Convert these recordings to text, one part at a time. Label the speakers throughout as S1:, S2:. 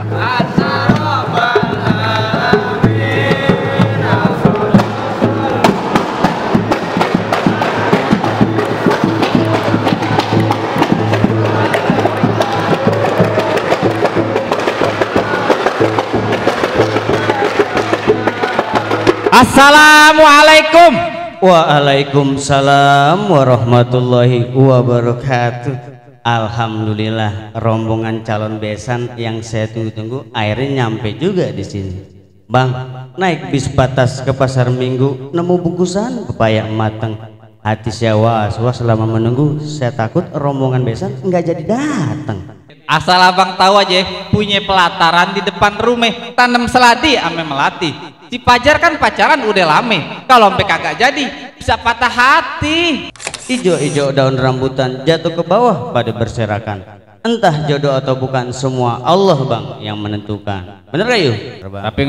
S1: Assalamualaikum.
S2: Waalaikumsalam warahmatullahi wabarakatuh. Alhamdulillah, rombongan calon besan yang saya tunggu-tunggu akhirnya nyampe juga di sini. Bang, naik bis batas ke pasar Minggu, nemu bungkusan pepaya matang. Hati saya was-was selama menunggu. Saya takut rombongan besan nggak jadi datang.
S1: Asal abang tahu aja, punya pelataran di depan rumah, tanam seladi ame melati. Si Pajar kan pacaran udah lame, kalau sampai kagak jadi bisa patah hati.
S2: Ijo-ijo daun rambutan jatuh ke bawah pada berserakan. Entah jodoh atau bukan, semua Allah bang yang menentukan. Bener gak yuk?
S1: Tapi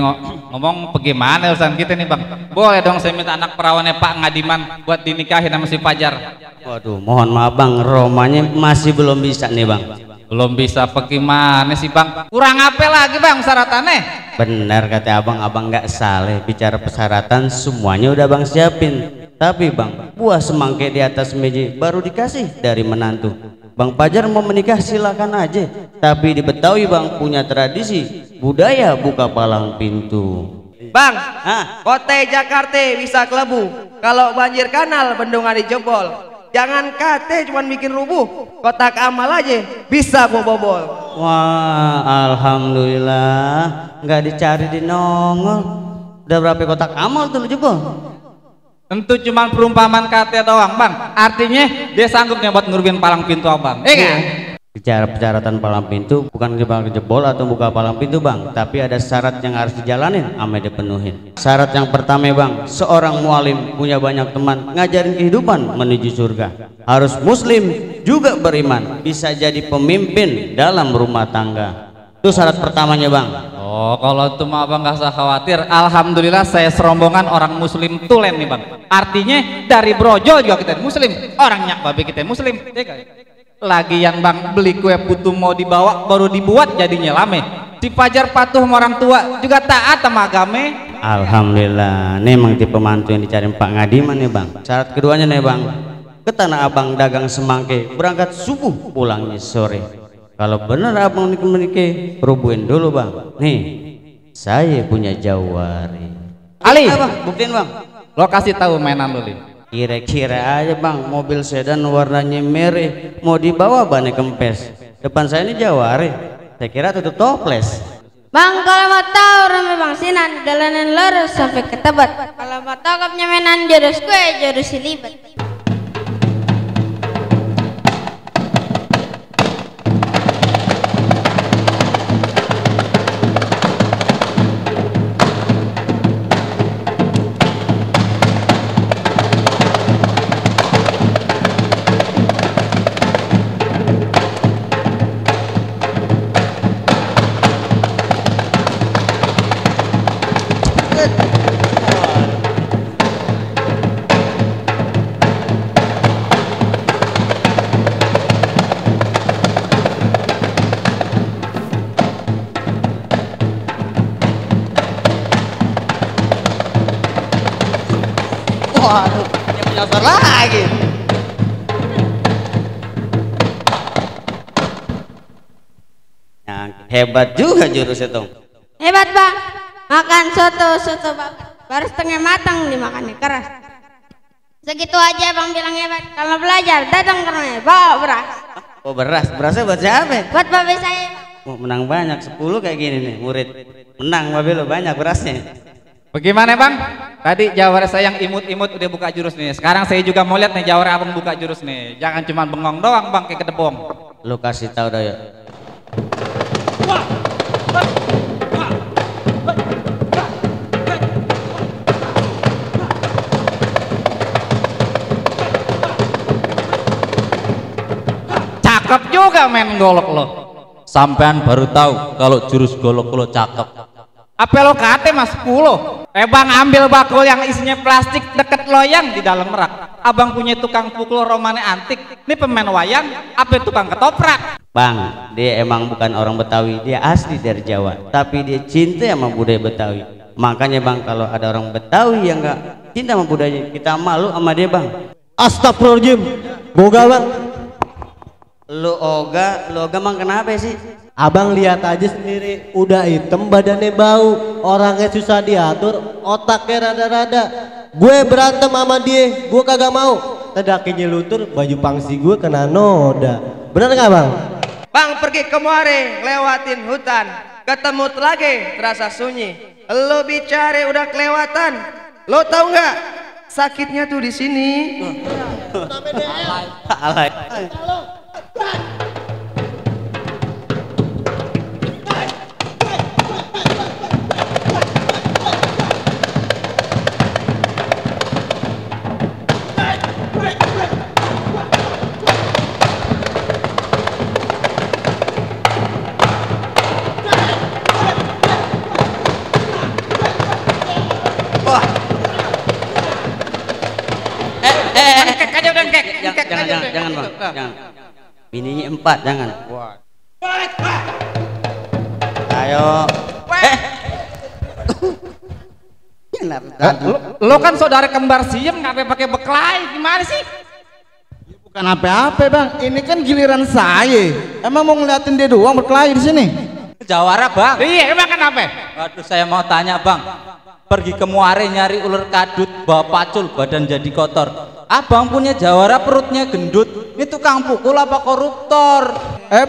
S1: ngomong bagaimana urusan kita nih bang? Boleh dong saya minta anak perawannya Pak Ngadiman buat dinikahin sama si Pajar.
S2: Waduh, mohon maaf bang, romanya masih belum bisa nih bang.
S1: Belum bisa bagaimana sih bang? Kurang apa lagi bang syaratannya?
S2: Benar kata abang, abang nggak salah bicara persyaratan, semuanya udah bang siapin. Tapi bang, buah semangka di atas meja baru dikasih dari menantu. Bang Pajar mau menikah silakan aja, tapi di Betawi bang punya tradisi budaya buka palang pintu.
S3: Bang, kota Jakarta bisa kelebu, kalau banjir kanal bendungan dijebol. Jangan kate cuman bikin rubuh, kotak amal aja bisa bobol.
S2: Wah, alhamdulillah, nggak dicari di nongol. Udah berapa kotak amal tuh lu jebol?
S1: Tentu cuma perumpamaan kate doang bang, artinya dia sanggupnya buat ngurubin palang pintu abang. Kan?
S2: Bicara persyaratan palang pintu bukan jebol atau buka palang pintu bang, tapi ada syarat yang harus dijalanin ame dipenuhin. Syarat yang pertama bang, seorang mualim punya banyak teman, ngajarin kehidupan menuju surga. Harus muslim juga beriman, bisa jadi pemimpin dalam rumah tangga. Itu syarat pertamanya bang.
S1: Oh, kalau itu mah abang gak usah khawatir. Alhamdulillah saya serombongan orang muslim tulen nih bang. Artinya dari Brojo juga kita muslim, orang Nyak Babe kita muslim. Lagian bang, beli kue putu mau dibawa baru dibuat jadinya lame. Si Pajar patuh sama orang tua, juga taat sama agame.
S2: Alhamdulillah, ini emang tipe mantu yang dicari Pak Ngadiman nih bang. Syarat keduanya nih bang, ke Tanah Abang dagang semangke, berangkat subuh pulangnya sore. Kalau bener abang menikah, rubuhin dulu bang. Nih, saya punya jawari.
S1: Ali,
S2: bang, buktiin bang.
S1: Lo kasih tahu mainan lo, Li.
S2: Kira-kira aja bang, mobil sedan warnanya merah mau dibawa bannya kempes. Depan saya ini jawari, saya kira tutup toples.
S4: Bang, kalau mau tahu rame bang Sinan, jalanan lurus sampai ke Tebet. Kalau mau tahu kapnya mainan jurus kue, jurus silibet.
S2: Waduh, dia menyasar lagi. Yang hebat juga jurus itu.
S4: Hebat bang, makan soto bang, baru setengah matang dimakannya keras. Segitu aja bang bilang hebat. Kalau belajar datang ke rumah bawa beras.
S2: Oh beras, berasnya buat siapa?
S4: Buat babe saya.
S2: Oh, menang banyak 10 kayak gini nih murid. Menang babe lo banyak berasnya.
S1: Bagaimana bang? Tadi jawara saya yang imut-imut udah buka jurus nih. Sekarang saya juga mau lihat nih jawara abang buka jurus nih. Jangan cuma bengong doang bang kayak kedebong.
S2: Lu kasih tahu dah ya.
S1: Cakep juga main golok lo.
S5: Sampean baru tahu kalau jurus golok lo cakep.
S1: Apa lo kate mas 10? Bang ambil bakul yang isinya plastik deket loyang di dalam rak. Abang punya tukang pukul romane antik, ini pemain wayang, apa tukang ketoprak?
S2: Bang, dia emang bukan orang Betawi, dia asli dari Jawa, tapi dia cinta sama budaya Betawi. Makanya bang, kalau ada orang Betawi yang nggak cinta sama budaya, kita malu sama dia bang.
S6: Astagfirullahaladzim, boga bang.
S2: Lu oga bang, kenapa sih?
S6: Abang lihat aja sendiri, udah hitam badannya bau, orangnya susah diatur, otaknya rada-rada. Gue berantem sama dia, gue kagak mau. Tedakinya lutur, baju pangsi gue kena noda. Bener nggak bang?
S3: Bang pergi ke Muare, lewatin hutan, ketemu lagi terasa sunyi. Lo bicara udah kelewatan, lo tahu nggak? Sakitnya tuh di sini.
S2: Alay. Jangan bang, jangan. Bininya 4, jangan. Ayo.
S1: Lo kan saudara kembar siem, ngapain pakai beklai? Gimana sih?
S7: Bukan apa-apa bang, ini kan giliran saya. Emang mau ngeliatin dia doang berkelahi di sini?
S5: Jawara bang.
S1: Iya, emang kenapa?
S5: Waduh, saya mau tanya bang, pergi ke Muare nyari ular kadut, bawa pacul, badan jadi kotor. Abang punya jawara perutnya gendut, ini tukang pukul apa koruptor?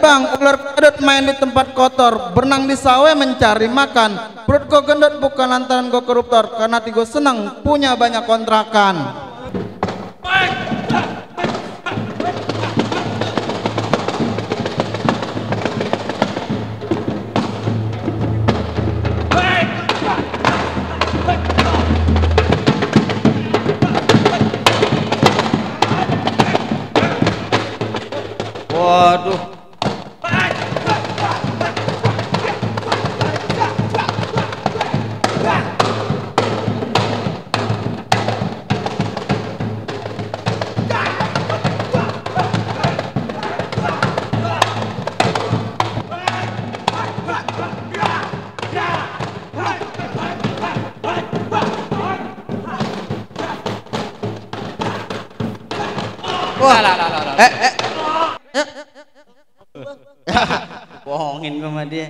S7: Bang, ular kadut main di tempat kotor, berenang di sawah mencari makan. Perut kau gendut bukan lantaran kau koruptor, karena tigo senang punya banyak kontrakan.
S2: Waduh. Bohongin sama dia.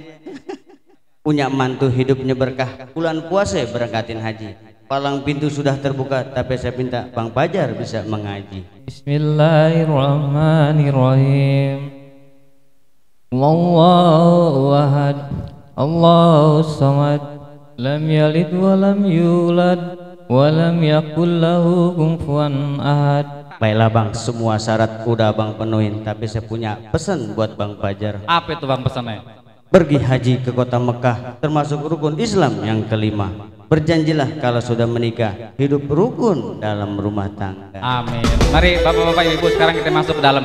S2: Punya mantu hidupnya berkah, bulan puasa berangkatin haji. Palang pintu sudah terbuka, tapi saya minta Bang Pajar bisa mengaji.
S8: Bismillahirrahmanirrahim. Wallahu ahad, Allahu samad, lam yalid wa lam yulad wa lam yakul lahu kufuwan ahad.
S2: Baiklah bang, semua syarat udah bang penuhin, tapi saya punya pesan buat Bang Pajar.
S1: Apa itu bang pesannya?
S2: Pergi haji ke kota Mekah, termasuk rukun Islam yang kelima. Berjanjilah kalau sudah menikah, hidup rukun dalam rumah tangga.
S1: Amin. Mari bapak-bapak ibu sekarang kita masuk ke dalam.